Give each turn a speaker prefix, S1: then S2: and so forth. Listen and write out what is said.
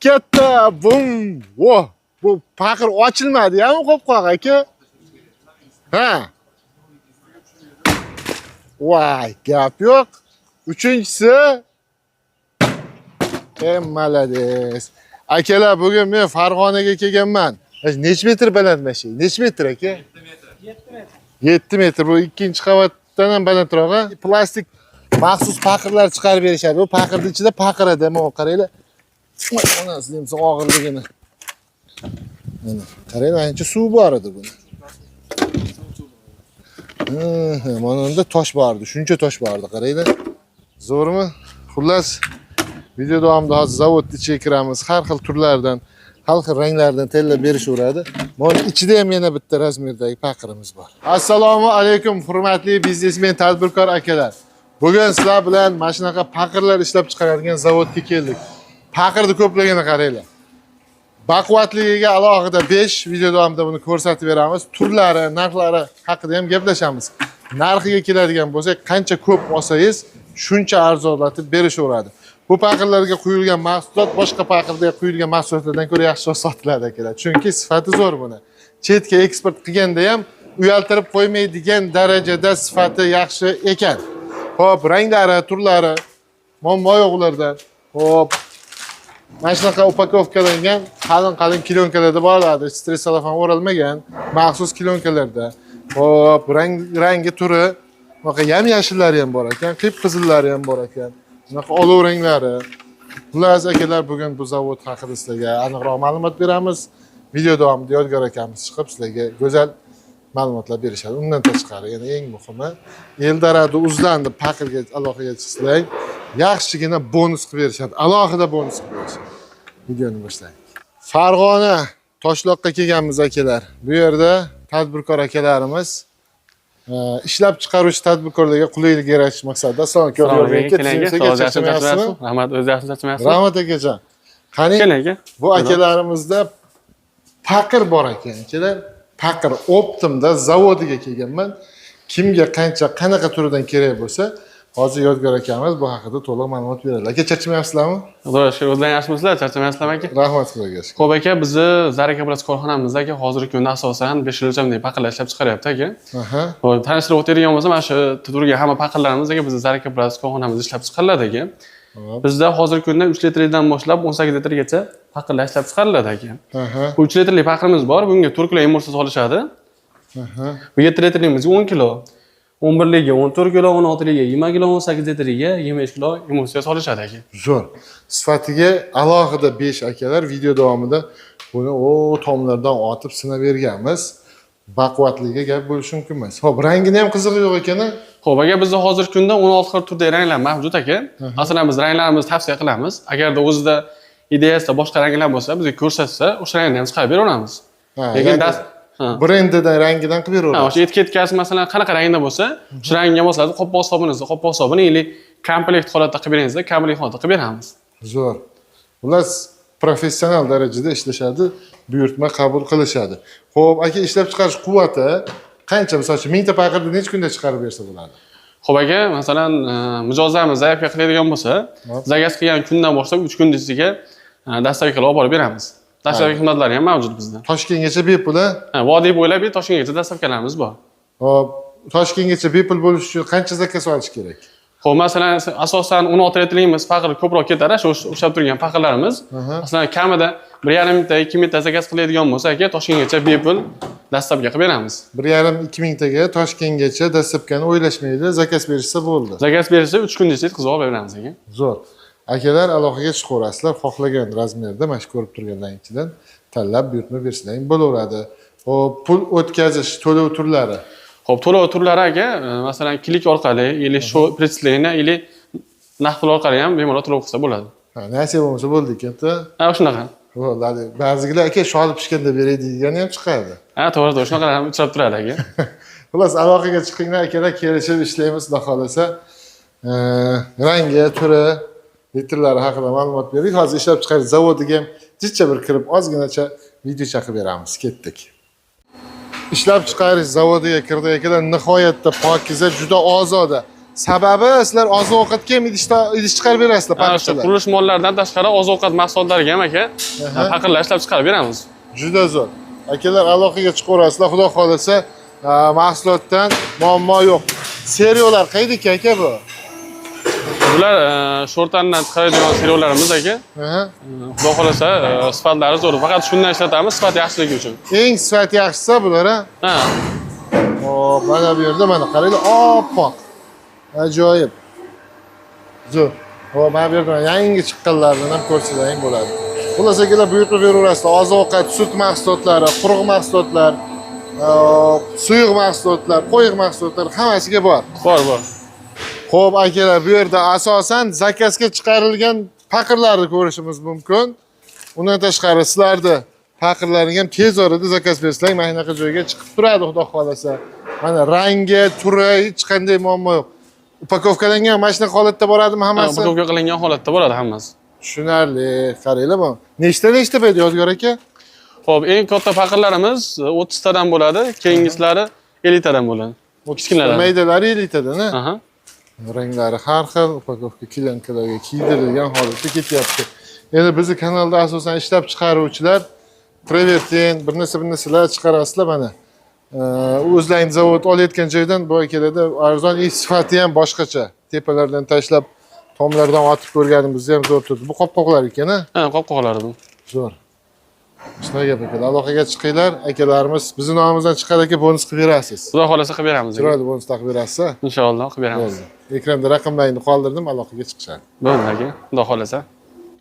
S1: Katta bum. Vo, bu paqir ochilmadi, ham qo'pqoq aka. Ha. Voy, gap yo'q. Uchinchisi. Ey, молодец. Akalar, bugun men Farg'onaga kelganman. Necha metr baland mashina? Necha metr, aka? 7 metr. Bu ikkinchi qavatdan ham balandroq, a? Plastik maxsus paqirlar chiqarib berishadi. Bu paqirning ichida paqir edi. Mana qaranglar. Voy, onasi deymiz og'irligini. Mana qaranglar, ancha suv bor edi buni. Mana unda tosh bor edi. Shuncha tosh bor edi, qaranglar. Zo'rmi? Xullas, video davomida hozir zavodni ichiga kiramiz. Har xil turlardan, har xil ranglardan tellab berishaveradi. Mana ichida ham yana bitta razmerdagi paqirimiz bor. Assalomu alaykum, hurmatli biznesmen, tadbirkor akalar. Bugun sizlar bilan mana shunaqa paqirlar ishlab chiqaradigan zavodga keldik. Paqirni ko'pligini qaranglar. Baquvvatligiga alohida 5, video davomida buni ko'rsatib beramiz. Turlari, narxlari haqida ham gaplashamiz. Narxiga keladigan bo'lsak, qancha ko'p olsangiz, shuncha arzonlatib berishaveradi. Bu paqirlarga quyilgan mahsulot boshqa paqirga quyilgan mahsulotlardan ko'ra yaxshiroq sotiladi, akalar. Chunki sifati zo'r buni. Chetga eksport qilganda ham uyaltirib qo'ymaydigan darajada sifati yaxshi ekan. Xo'p, ranglari, turlari muammo yo'q ularda. Xo'p, mana shunaqa упаковка langan qalin qalin plyonkalarda bo'ladi. Стресс selofan o'ralmagan, maxsus plyonkalarda. Xo'p, rang rangi, turi bunaqa yam yashillari ham bor ekan, qip qizillari ham bor ekan. Bunaqa olov ranglari. Xullas, akalar, bugun bu zavod haqida sizlarga aniqroq ma'lumot beramiz. Video davomida Yodgor akamiz chiqib sizlarga go'zal ma'lumotlar berishadi. Undan tashqari, yana eng muhimi, Eldorado uzdan deb paqirga aloqaga chiqsang, yaxshigina bonus qilib berishadi. Alohida bonus qilib berishadi. Videoni boshlaylik. Farg'ona Toshloqqa kelganmiz, akalar. Bu yerda tadbirkor akalarimiz ishlab chiqaruvchi tadbirkorlarga qulaylik yaratish maqsadida. Assalomu alaykum.
S2: Assalomu alaykum,
S1: Aka,
S2: keling aka.
S1: tuzukmisiz,
S2: Sog' yaxshi
S1: charchamayapsizmi?
S2: charchamayapsiz? Rahmat, o'zi yaxshi charchamayapsiz?
S1: Rahmat, akajon. Qani,
S2: Keling, aka.
S1: bu akalarimizda paqir bor ekan, akalar. Paqir оптом da zavodiga kelganman. Kimga qancha, qanaqa turidan kerak bo'lsa, hozir Yodgor akamiz bu haqida to'liq ma'lumot beradi. Aka, charchamayapsizlarmi?
S2: Xudoga shukur, o'zlaring yaxshimisizlar? Charchamayapsizlarmi, aka?
S1: Rahmat, Xudoga shukur.
S2: Xo'p, aka, bizni Zaraka Plus korxonamizda, aka, hozirgi kunda asosan 5 o'lchamdagi paqirlar ishlab chiqaryapti, aka. Xo'p, tanishtirib o'tadigan bo'lsam, mana shu turgan hamma paqirlarimiz, aka, bizni Zaraka Plus korxonamizda ishlab chiqariladi, aka. Bizda hozirgi kunda 3 litrdan boshlab 18 litrgacha paqirlar ishlab chiqariladi, aka. Bu 3 litrlik paqirimiz bor, bunga 4 kilo emulsiya solishadi. Bu 7 litrligimizga 10 kilo, 11 liga 14 kilo, 16 liga 20 kilo, 18 litriga 25 kilo emulsiya solishadi, aka.
S1: Zo'r. Sifatiga alohida 5, akalar, video davomida buni o tomlardan otib sinab berganmiz. Baquvvatligiga gap bo'lishi mumkin emas. Xo'p, rangini ham qizig'i yo'q ekan, a?
S2: Xo'p, aka, bizda hozirgi kunda 16 xil turdagi ranglar mavjud, aka. Masalan, biz ranglarimizni tavsiya qilamiz. Agarda o'zida ideyasida boshqa ranglar bo'lsa, bizga ko'rsatsa, o'sha rangni ham chiqarib beraveramiz.
S1: Ha,
S2: Lekin
S1: ya'ni
S2: dast ha.
S1: Brendidan, rangidan qilib
S2: Ha,
S1: beraveradi.
S2: o'sha etiketkasi, masalan, qanaqa rangda bo'lsa, o'sha rangga mosladi, qopqoq hisobini, qopqoq hisobini или komplekt holatda qilib beramiz, komplekt holatda qilib beramiz.
S1: Zo'r. Ular professional darajada ishlashadi, buyurtma qabul qilishadi. Xo'p, aka, ishlab chiqarish quvvati qancha? Misol uchun, 1000 ta paqirni necha kunda chiqarib bersa bo'ladi?
S2: Xo'p, aka, masalan, mijozlarimiz заявка qiladigan bo'lsa, заказ qilgan kundan boshlab 3 kun ichiga доставка olib borib beramiz. Доставка xizmatlari ham mavjud bizda.
S1: Toshkentgacha bepul, a?
S2: Ha, vodiy bo'ylab Toshkentgacha доставка larimiz bor.
S1: Xo'p, Toshkentgacha bepul bo'lish uchun qancha заказ olish kerak?
S2: Xo'p, masalan, asosan 16 litrligimiz paqir ko'proq ketadi, shu ushlab turgan paqirlarimiz. Masalan, kamida 1,5 mingta, 2 mingta заказ qiladigan bo'lsa, aka, Toshkentgacha bepul доставка qilib beramiz.
S1: 1,5-2 mingtaga Toshkentgacha доставка ni o'ylashmaydi, заказ berishsa bo'ldi.
S2: Заказ berishsa, 3 kun ichida yetkazib olib beramiz, aka.
S1: Zo'r. Akalar, aloqaga chiqaverasizlar, xohlagan razmerda mana shu ko'rib turganlar ichidan tanlab buyurtma bersalaring bo'laveradi. Xo'p, pul o'tkazish, to'lov turlari.
S2: Xo'p, to'lov turlari, aka, masalan, klik orqali или shu перечисление или naqd pul orqali ham bemalol to'lov qilsa bo'ladi.
S1: Ha, narsa bo'lmasa bo'ldi ekanda.
S2: Ha, shunaqa.
S1: Bo'ladi. Ba'zilar, aka, sholi pishganda beray deydigani ham chiqadi.
S2: Ha, to'g'ri, to'g'ri, shunaqalar ham uchrab turadi, aka.
S1: Xullas, aloqaga chiqinglar, akalar, kelishib ishlaymiz, xudo xohlasa. Rangi, turi, litrlari haqida ma'lumot berdik. Hozir ishlab chiqarish zavodiga ham jicha bir kirib, ozginacha video chaqib beramiz. Ketdik. Ishlab chiqarish zavodiga kirdik, akalar, nihoyatda pokiza, juda ozoda. Sababi sizlar oziq ovqatga ham idish chiqarib berasizlar,
S2: Ha, shu
S1: paqirchalar.
S2: qurilish mollaridan tashqari oziq ovqat mahsulotlariga ham aka paqirlar ishlab chiqarib beramiz.
S1: Juda zo'r. Akalar, aloqaga chiqaverasizlar, xudo xohlasa mahsulotdan muammo yo'q. Seriyalar qayerdiki aka bu?
S2: Bular sho'rtandan chiqaradigan seriallarimiz aka. Xudo xohlasa sifatlari zo'r. Faqat shundan ishlatamiz, sifat yaxshiligi uchun.
S1: Eng sifati yaxshisi bular, ha?
S2: Ha.
S1: Hop, mana bu yerda mana qaranglar, oppoq. Ajoyib. Zo'r. Hop, mana bu yerda mana yangi chiqqanlaridan ham ko'rsalaring bo'ladi. Xullas akalar, buyurtma beraverasizlar. Oziq-ovqat, sut mahsulotlari, quruq mahsulotlar, suyuq mahsulotlar, qo'yiq mahsulotlar hammasiga bor.
S2: Bor, bor.
S1: Xo'p, akalar, bu yerda asosan zakazga chiqarilgan paqirlarni ko'rishimiz mumkin. Undan tashqari sizlarni paqirlaring ham tez orada zakaz bersang, mana shunaqa joyga chiqib turadi, xudo xohlasa. Mana rangi, turi, hech qanday muammo yo'q. Упаковка langan mana shunaqa holatda boradimi hammasi?
S2: Упаковка qilingan holatda bo'ladi hammasi.
S1: Tushunarli. Qaranglar bu. Nechta nechta bu Yodgor aka?
S2: Xo'p, eng katta paqirlarimiz 30 tadan bo'ladi, keyingisilari 50 tadan bo'ladi. Kichkinalari.
S1: Maydalari 50 tadan, ha?
S2: Aha.
S1: Ranglari har xil, упаковка клеёнка larga kiydirilgan holatda ketyapti. Endi bizni kanalda asosan ishlab chiqaruvchilar travertin, bir narsa bir narsalar chiqarasizlar mana. O'zlaring zavod olayotgan joydan bu akalarda arzon, и sifati ham boshqacha. Tepalardan tashlab, tomlardan otib ko'rganimizda ham zo'r turdi. Bu qopqoqlar ekan, ha?
S2: Ha, qopqoqlari bu.
S1: Zo'r. Shunaqa gap akalar. Aloqaga chiqinglar, akalarimiz bizni nomimizdan chiqadi aka, bonus qilib berasiz.
S2: Xudo xohlasa qilib beramiz aka.
S1: Chiroyli bonus taqib berasiz.
S2: Inshaalloh qilib beramiz.
S1: Bo'ldi. Ekranda raqamlaringni qoldirdim, aloqaga chiqishadi.
S2: Bo'ldi aka, xudo xohlasa.